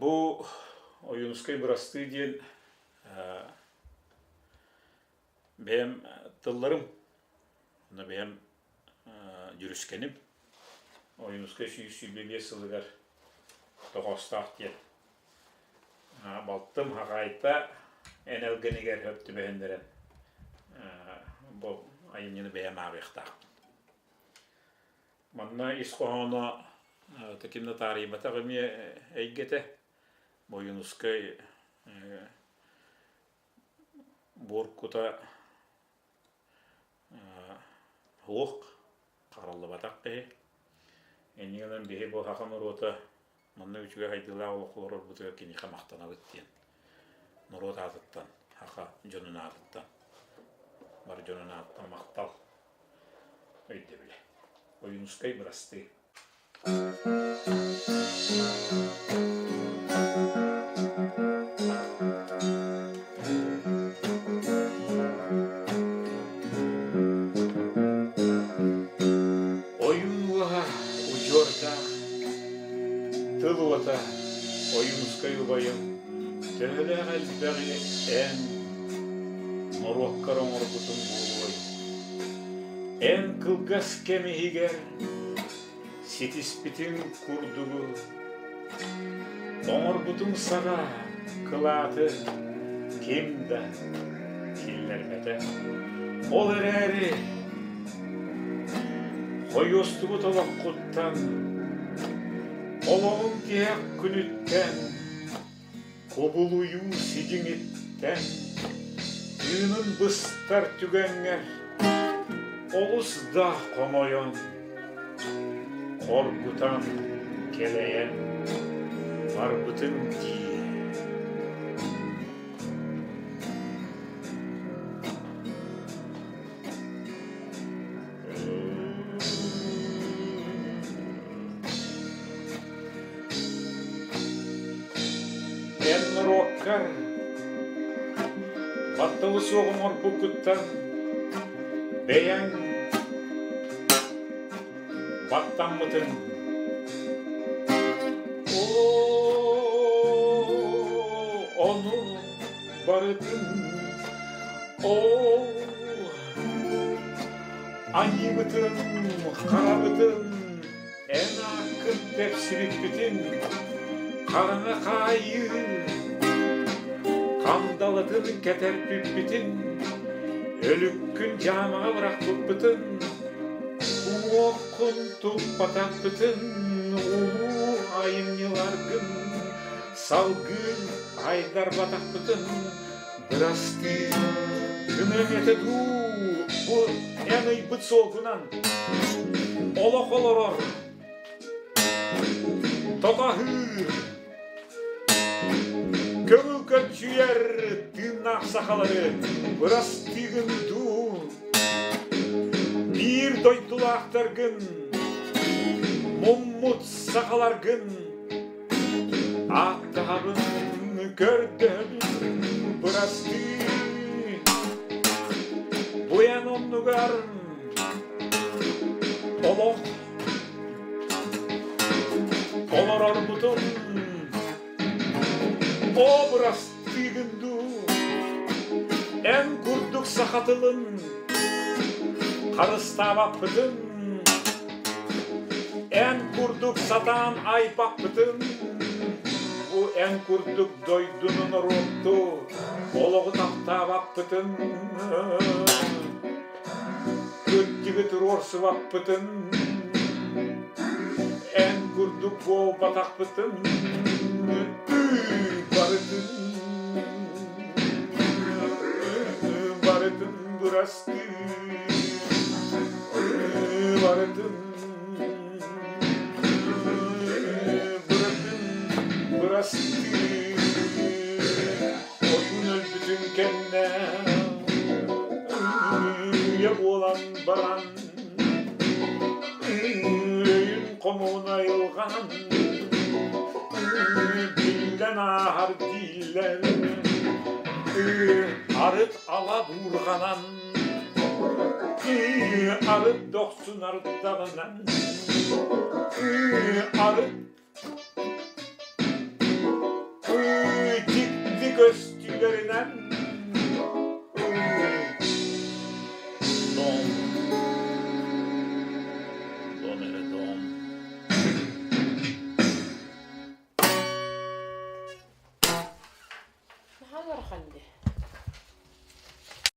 Бу Ойуунускай бырастыы диэн бэйэм тылларым, онно бэйэм дьүрүскэним. Ойуунускай 125 сылыгар тоҕоостоох диэн балтым Хаҕаайта энэлгэнигэр сөп түбэһиннэрэн бу айымньыны бэйэм ааҕыахтаахпын. Манна ис хоһооно ким да таарыйбатах эмиэ эйгэтэ. Ойуунускай буор кута суох, хараллыбатах киһи. Инньэ гынан биһи бу саха норуота манна үчүгэй сайдыылаах олох олорорбутугар киниэхэ махтанабыт диэн норуот аатыттан, саха дьонун аатыттан, бары дьонун аатыттан махтал өйдөбүлэ. Ойуунускай бырастыы. Ойуун уоһа удьуордаах, тыл уота Ойуунускай убайым төһөлөөх элбэҕи эн норуоккар оҥорбутуҥ буолуой? Эн кылгас кэм иһигэр ситиспитиҥ курдугу оҥорбутуҥ саҕа кылааты ким да киллэрбэтэ. Ол эрээри хойуостубут олоххуттан, олоҕуҥ тиһэх күнүттэн Кубулуйуу сидьиҥиттэн тыынын быстар түгэҥҥэр олус да хомойон, хоргутан, кэлэйэн барбытыҥ дии. Эн норуоккар батталы суох оҥорбуккуттан бэйэҥ баттаммытыҥ. Ону барытын ол Аньыыбытын, харабытын, эн ааккын тэпсибиппитин, хараҥа хаайыы хандалытын кэтэрпиппитин, өлүккүн дьаамаҕа бырахпыппытын, уҥуоххун туппатахпытын, улуу айымньыларгын салгыы айдарбатахпытын Бырастыы, гыныаҥ этэ дуу, бу эн ыйбыт суолгунан олох олорор, тото аһыыр, көҥүл көччүйэр тыыннаах сахалары бырастыыгын дуу, биир дойдулаахтаргын, муммут сахаларгын Ааттаһабын, көрдөһөбүн, бырастыы. Буйан оннугар олох олорорбутун о бырастыыгын дуу, эн курдук саха тылын харыстаабаппытын Эн курдук сатаан айбаппытын, бу эн курдук дойдуну норуотту олоҕу таптаабаппытын, кырдьыгы туруорсубаппытын, эн курдук буолбатахпытын, барытын, барытын бырастыы. Барытын быратын бырастыы Отун өлбүтүн кэннэ үйэ буолан баран өйүн хомуна айылҕан биллэн ааһар дииллэр арыт ала буурҕанан Арыт дохсун ардаҕынан, арыт Көстүүлэринэн Дом. Дом эрэ дом. Наһаа ыарахан дии.